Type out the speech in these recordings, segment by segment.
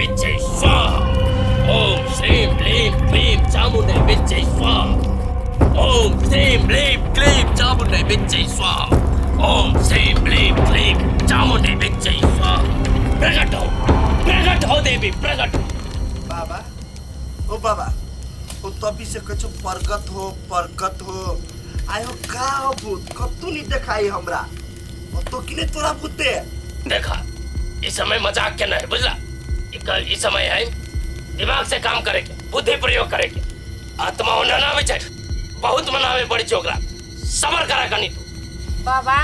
विच्चे स्वाहा। ओम श्रीं क्लीं क्लीं चामुंडे विच्चे स्वाहा। ओम श्रीं क्लीं क्लीं चामुंडे विच्चे स्वाहा। ओम श्रीं क्लीं क्लीं चामुंडे विच्चे स्वाहा। प्रकट हो, प्रकट हो देवी, प्रकट हो। बाबा, ओ बाबा, ओ तभी से कहै छौ प्रगट हो, प्रगट हो। आयो का हो भूत कतू नहीं देखाई हमरा। ओतो कि नहीं तोरा भूते? देखा, इस समय मजाक के नहीं, बुझला? इस समय है दिमाग से काम करे के, बुद्धि प्रयोग करे के। आत्मा होना ना आवे छै, बहुत मनावे पड़ी छै ओकरा। सबर करा कनी तू। बाबा,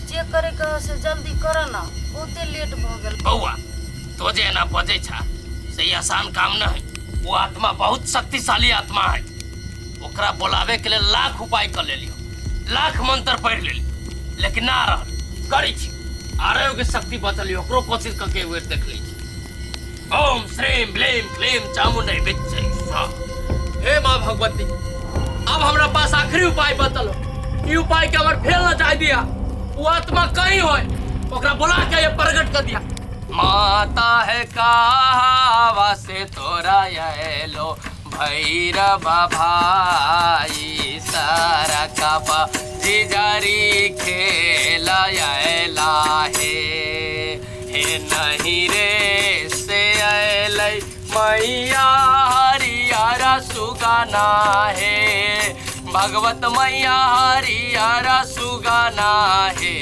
जे करे के हो से जल्दी कर ना, बहुते लेट भ गेल। बौआ, तो जे एना बजै छा से ई आसान काम न है। वो आत्मा बहुत शक्तिशाली आत्मा है। ओकरा बोलावे के लिए लाख उपाय कर लेलियो, लाख मंत्र पढ़ लेलियो, लेकिन ना रहल। करै छी आरो के शक्ति बचल है, ओकरो कोशिश करके एक बेर देख लै छी। ओम श्रीम क्लीम क्लीम चामुंडे विच्चे स्वाहा। हे माँ भगवती, अब हमरा पास आखिरी उपाय बतल हो। ई उपाय के अगर फेल न जाय दिया, वो आत्मा कहीं होए ओकरा बुला के ये प्रकट कर दिया। माता है कहावा से तोरा आएलो भैरव भाई, सारा कपा जिजारी खेल आएला हे। हे नहीं रे से आएलै मैया हरिहर सुगना हे, भगवत मैया हरिहर सुगना हे।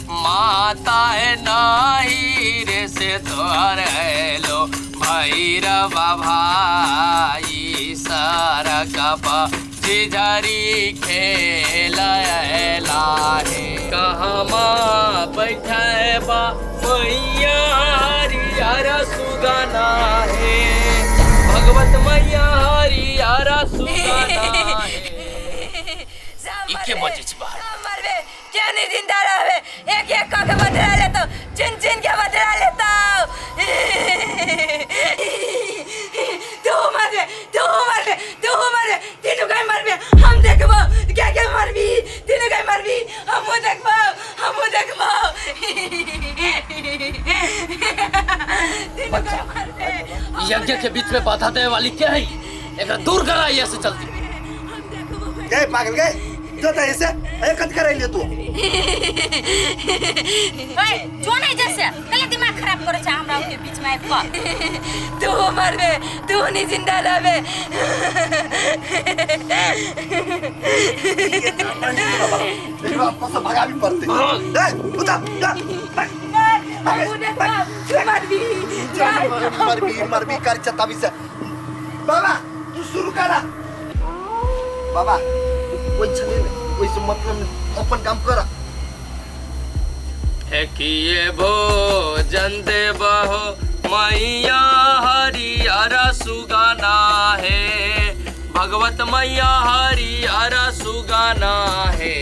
माता है नहीं रे से तोहर आएलो भैरव भाई, सारा कपा जिझरी खेल आएला हे। कहाँ माँ बैठे बा मैया हरिहर सुगना हे, भगवत मैया हरिहर सुगना हे। ई के बजै छै बाहर? मरबे के नहीं जिंदा रहबे, एक एक कह के बदला लेतो, चुन चुन के बदला लेतो। तू मरबे, तू मरबे, तू मरबे, तीनू के मरबे, हम देखबो के के मरबी, तीनू के मरबी, हमहू देखबो, हमहू देखबो। तीनू के मरबे। यज्ञ के बीच में बाधा देने वाली क्या है? एकरा दूर करा यहाँ से जल्दी। गए पागल गए, जो था ऐसे ए कत कर ले तू। ए जो नहीं जैसे कले दिमाग खराब करे छै हमरा के बीच में आबि कऽ। तू मरबे, तू नहीं जिंदा रहबे। एकरा आपस भगाबी पड़ते। ए उठा जा। हमहू देखबो, तू मरबी। मरबी मरबी कर चताबी से। बाबा तू शुरू करा। बाबा कोई छले ने कोई से मतलब नहीं, अपन काम करा। हे किए भोजन देबहो मैया हरिहर सुगना हे, भगवत मैया हरिहर सुगना हे।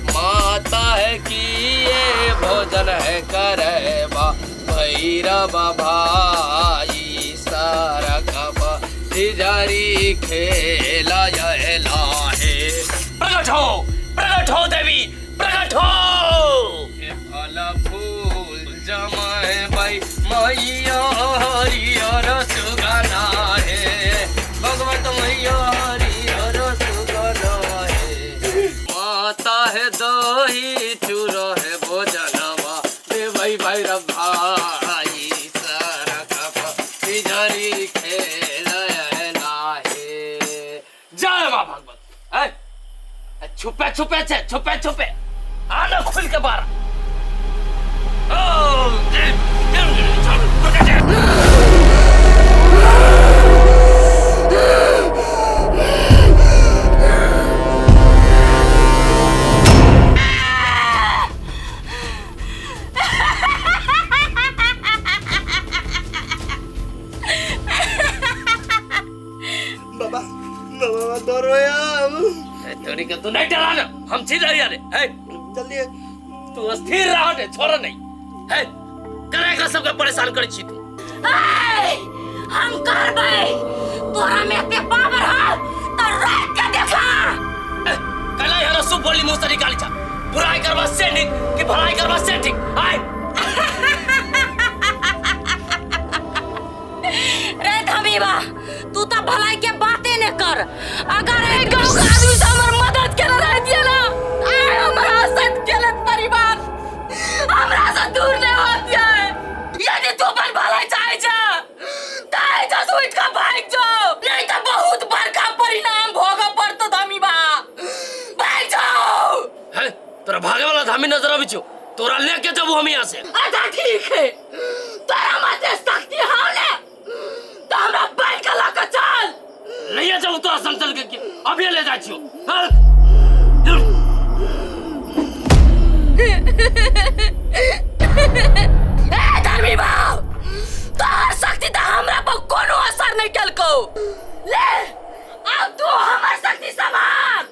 माता है किए भोजन है करबा भैरव भाई, सारा कपा तिजारी खेला आएला हे। प्रकट हो, प्रकट हो देवी, प्रकट हो। हे फल फूल जमाए बाई मैया हरिहर सुगना हे, भगवत मैया हरिहर सुगना हे। माता है दही चूरो है भोजनवा देवई भैरव भाई, सारा कपा तिजारी खेल आएला हे। जय माँ भगवत। ए, छुपे छुपे छे, छुपे छुपे आना खुल के बाहर। ओम जय जय जय प्रकट। बाबा बाबा डरो यार। तोरी के तू नहीं डरा ना, हम छी रही रे। ए जल्दी तू अस्थिर रह रे, छोड़ नहीं। ए करे का सबके परेशान करै छी तू। ए, हम करबै, तोरा में एते पावर हो त रोक के देखा। कला यहाँ शुभ बोली मुंह से निकाली छा। बुराई करबा से ठीक कि भलाई करबा से ठीक। आय मददे कर। अगर एहि गाँव के आदमी से हमर मदद केने रहतियै ना, आइ हमरा साथ केलक परिवार हमरा से दूर नहीं होतियै। यदि तू अपन भलाई चाहे छ त एहिजा से उठि कऽ भागि जो, नहीं तऽ बहुत बड़का परिणाम भोगऽ पड़तौ। धमी बा, भागि जाओ। है तोरा भागे वाला धामी नजर अबै छौ, तोरा लेके जबू हम यहाँ से। अच्छा ठीक है, तोरा माते शक्ति हौ ने तो हमरा बान्हि के लऽ के चल। लैया जाऊ तोरा संचल के अभी ले जाइ छियौ। ए धर्मी बाब, तोहर शक्ति तऽ हमरा पर कोनो असर नहि केलकौ। ले आब तू हमर शक्ति सम्हार।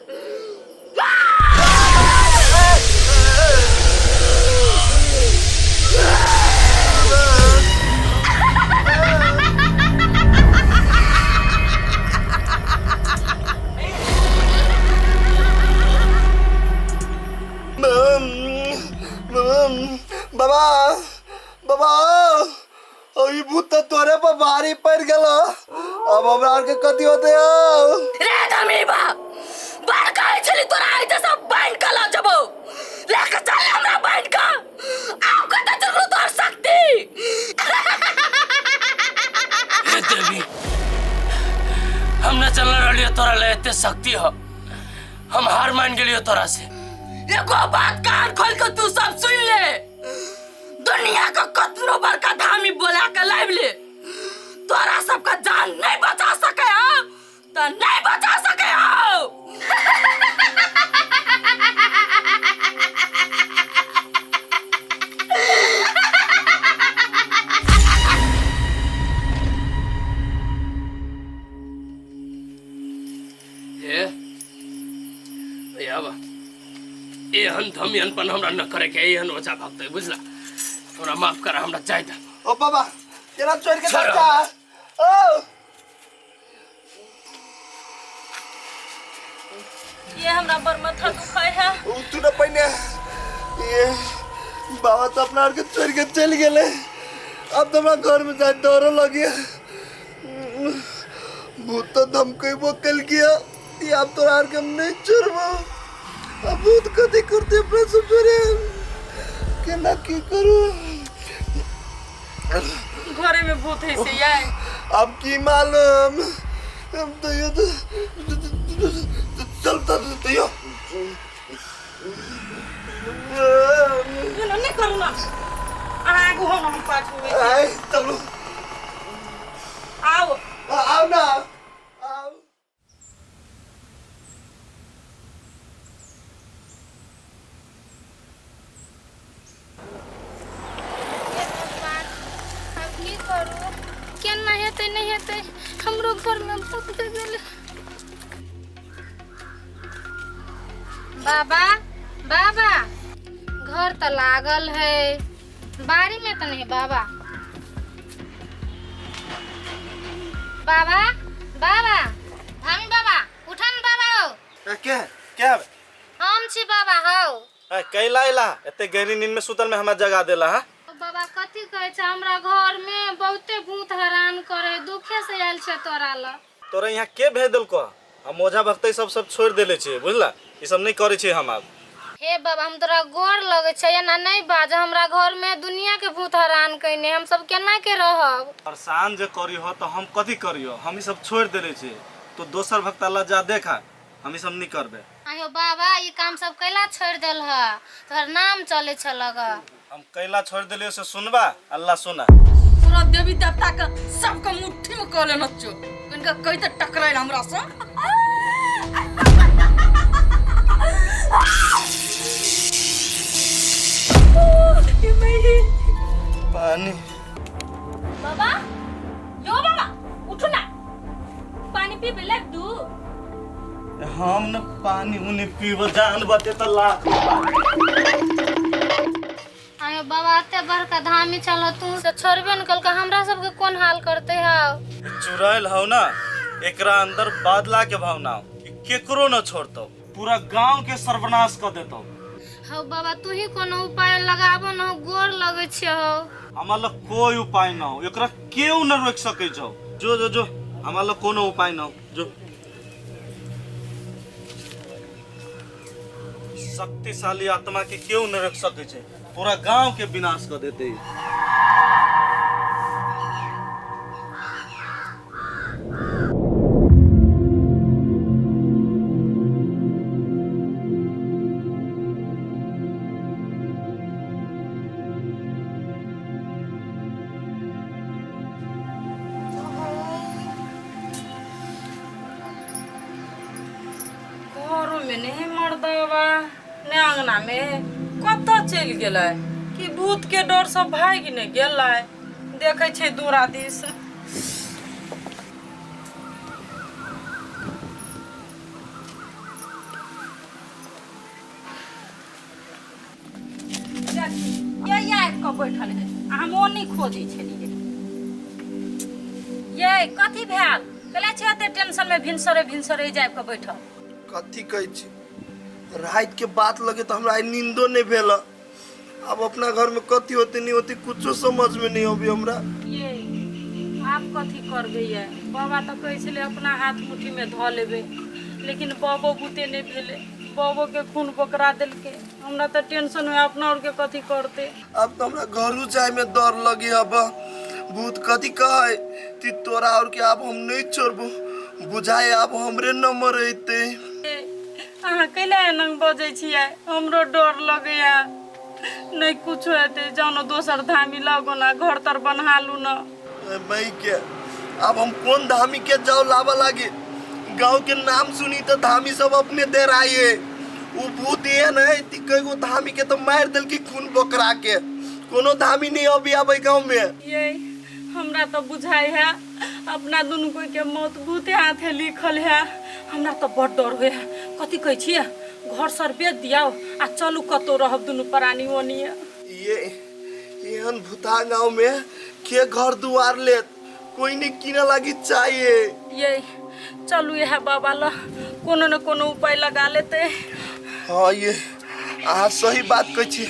बाबा बाबा, ई भूत तो तोरे पर भारी पड़ गेल। अब हमरा आर के कथी होते हो? रे धर्मी बा, बड़ कहै छली तोरा आइ सब बान्हि के लऽ जेबौ, लेके चल हमरा बान्हि के। आब कतऽ चलू तोहर शक्ति? हे देवी, हम न चल रहलियो तोरा ले एते शक्ति हो, हम हार मान गेलियो तोरा से। एगो बात कान खोल के तू सब सुन ले, दुनिया का कतनो बड़का धामी बोला के लाइव ले, तोरा सबका जान नहीं बचा सके हो तो नहीं बचा सके हो। हे याबा, एहन धमियन पन हमरा न करे के, एहन ओझा भक्त है, बुझला? हमरा माफ कर, हमरा जाय दे। ओ बाबा, केना छोड़ के छोड़। जा ओ ये हमरा बड़ माथा दुखाय है। उ तू न पहिने ये बाबा तो अपना आर के छोड़ के चल गेले। अब तो हमरा घर में जाए डर लगे। भूत तो धमकेबो कल गया, ये अब तो आर के हम नहीं छोड़बो। अब भूत कथी करते अपना सब छोड़े केना की करू? घरे में भूत है से यार। अब की मालूम, हम तो ये तो चलता तो यो नहीं करू ना, आगू हम पाछू। आय चलू। आओ। आओ ना आओ। हे भगवान, आब की करू? केना हेतै नहि हेतै, हमरो घरमे भूत भए गेलै। बाबा बाबा, घर तऽ लागल है, बाड़ी में तऽ नहीं। बाबा बाबा बाबा, धामी बाबा, उठन बाबा हो। के के? हम छी बाबा हौ। ए, कैला अइला एते गहरी नींद में सुतल में हमरा जगा देला हा? बाबा, कथी कहै छै, हमरा घर में बहुते भूत हैरान करे, दुखे से आयल छै तोरा लग। तोरा यहाँ के भेज देलको? हम ओझा भक्तई सब सब छोड़ देले छियै, बुझला? ई सब नहीं करै छियै हम आब। हे बाबा, हम तोरा गोर लगै छै, एना नहीं बाज। हमरा घर में दुनिया के भूत हैरान कइने, हम सब केना के रहब? परेशान जे करी हो तो हम कथी करियो? हम ई सब छोड़ देले छियै, तो दोसर भक्ता ला जा देखा, हम ई सब नहीं करबे। आयो बाबा, ई काम सब कैला छोड़ देल ह? तोहर नाम चले छ लग। हम कैला छोड़ देलियो से सुनबा? अल्लाह सुना। पूरा देवी देवता के सबके मुट्ठी में कऽ लेने छौ, इनका कहि तऽ टकराइल हमरा से। पानी। बाबा, यो बाबा, उठू ना, पानी पीबे लाग दू। हम न पानी उनी पीब, जान बते त लाख। आयो बाबा, एते बड़का धामी छल तू से छोड़बे न कलका, हमरा सबके कोन हाल करते हौ? चुड़ैल हौ ना, एकरा अंदर बदला के भावना हो। ई केकरो न छोड़तौ, पूरा गांव के सर्वनाश कर देतौ। हौ बाबा, तू ही कोनो उपाय लगाबो न हौ, गोर लगै छियै हौ। हमरा लग कोई उपाय न हो, एकरा केहू न रोक सकै छौ। जो जो जो, हमरा लग कोनो उपाय न हो, जो। शक्तिशाली आत्मा के केओ नहि रोकि सकै छै, पूरा गांव के विनाश कऽ देतै। घरोमे नहि मर्दबा ने अङ्गनामे, कतऽ चलि गेलै? कि भूतके डर सब भागि ने गेलै? देखै छै दूरा दिस। ये आबि कऽ बैठल है आ हम ओ नहि खोजै छलियै। ये कथी भेल? केला छै एते टेंशन में भिनसरे भिनसरे जाबि कऽ बैठल? कथी कहै छी, राति के बात लगे तऽ हमरा आइ नींदो नहि भेल। आब अपना घर में कथी होते नहीं होते कुछो समझ में नहीं अभी हमरा। ये आब कथी करबै? ये बाबा तऽ कहै छलै अपना हाथ मुट्ठी में धऽ लेबै, लेकिन बाबो बुते नहि भेलै, बाबो के खून बोकरा देलकै। हमरा तऽ टेंशन है, अपना और के कथी करते? अब तो हमरा घरू जाए में डर लगे। अब भूत कथी कहे ती तोरा और के आब हम नहीं छोड़बो, बुझाए आब हमरे नंबर अइते। अहाँ कैला एना बजै छियै? हमरो डर लगैया। नहि कुछो हेतै, जाउ ने दोसर धामी लगो ने, घर तर बन्हा लू ने। मई के अब हम कौन धामी के जाओ लावा लागे? गांव के नाम सुनी तो धामी सब अपने देर आइए। उ भूत एहन है कि कई गो धामी के तो मार दिल की खून बकरा के, कोनो धामी नहीं अभी आवे गांव में। ये हमरा तो बुझाई है अपना दुनू कोई के मौत भूते हाथे लिखल है। हमरा तो बड़ डर हुए है। कथी कहै छियै, घर सर बेच दियाओ आ चलू कतौ रहब दुनू प्राणी ओनिए। ये एहन भूता गांव में के घर दुआर लेत? कोई नहीं किने लागी चाहिए। ये चलू यह बाबा ल, कोनो न कोनो उपाय लगा लेते। हाँ ये अहाँ सही बात कहै छी,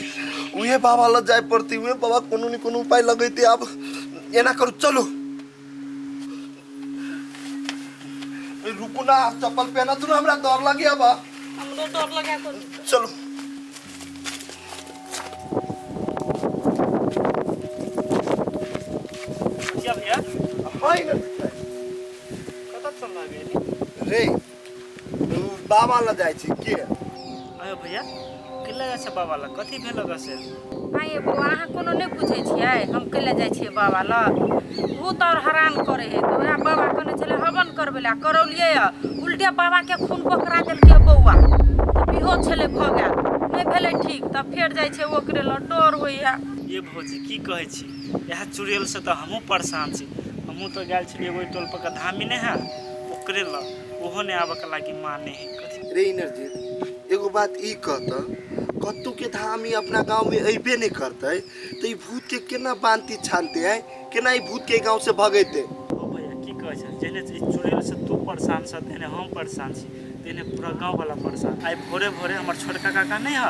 उहे बाबा लग जाय पड़ती, उहे बाबा कोनो न कोनो उपाय लगैते। आब एना करू, चलू। ए, रुकू ना, चप्पल पहना तू ना, हमरा डर लगे अब। हमरो डर लगे। चलू। भैया भैया। हाँ इधर। कतऽ चल गेली रे? उ बाबा लग जाइ छी के। आयो भैया, केला जाइ छै बाबा लग? कथी भेल से? आइए बौआ, अहाँ कोनो नहि बुझै छियै हम कैले जाइ छियै बाबा लग। भूत और हरान करे है, तऽ वएह बाबा कहने छलै हवन करबै लए, करौलियै यऽ, उल्टे बाबाके खून पकड़ा देलकै बौआ, तऽ बिहो छलै भऽ गेल, नहि भेलै ठीक, तऽ फेर जाइ छै ओकरे लग, डर होइए। ये भौजी, की कहै छी, इएह चुड़ैलसँ तऽ हमहूँ परेशान छी। हमहूँ तऽ गेल छलियै ओहि टोल पर के धामी नहि है ओकरे लग, ओहो नहि आबऽके लागी माने है कथी। रे इनरजीत, एगो बात ई कहत, कतू के धामी अपना गांव में अबे नहीं करते तो ई भूत के केना बांधती छानते है, केना ई भूत के गांव से भगेते? ओ भैया, की कहै छै, जेहने ई चुड़ैलसँ तू परेशान छ तेहने हम परेशान छी, तेहने पूरा गाँववला परेशान। आइ भोरे भोरे हमर छोटका काका नहि है,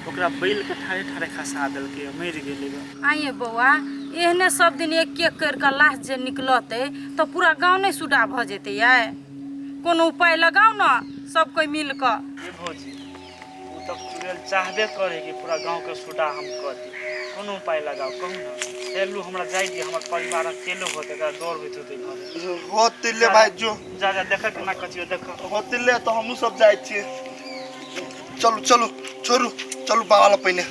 ओकरा बैलके ठाढ़े ठाढ़े खसा देलकै, मरि गेलै ग। आइए बौआ, एहने सब दिन एक एक करि कऽ लाश जे निकलतै तऽ पूरा गाँव नहि सुडा भऽ जेतै? यै कोनो उपाय लगाउ ने सब कोइ मिल कऽ। ये भौजी, ओ तब चुड़ैल चाहबे करे कि पूरा गाँवके सुडा हम कऽ दी। कोनो उपाय लगाउ, कहू ने। चलू, हमरा जाइ दिअ, हमर परिवार अकेलो होत, एकरा डर होइत होतै घरे। होते ले भाई, जो जा जा, देख केना कचियो देख। होते ले, तो हमहूँ सब जाइ छियै। चलू चलू, छोड़ू, चलू बाबा लग पहिने।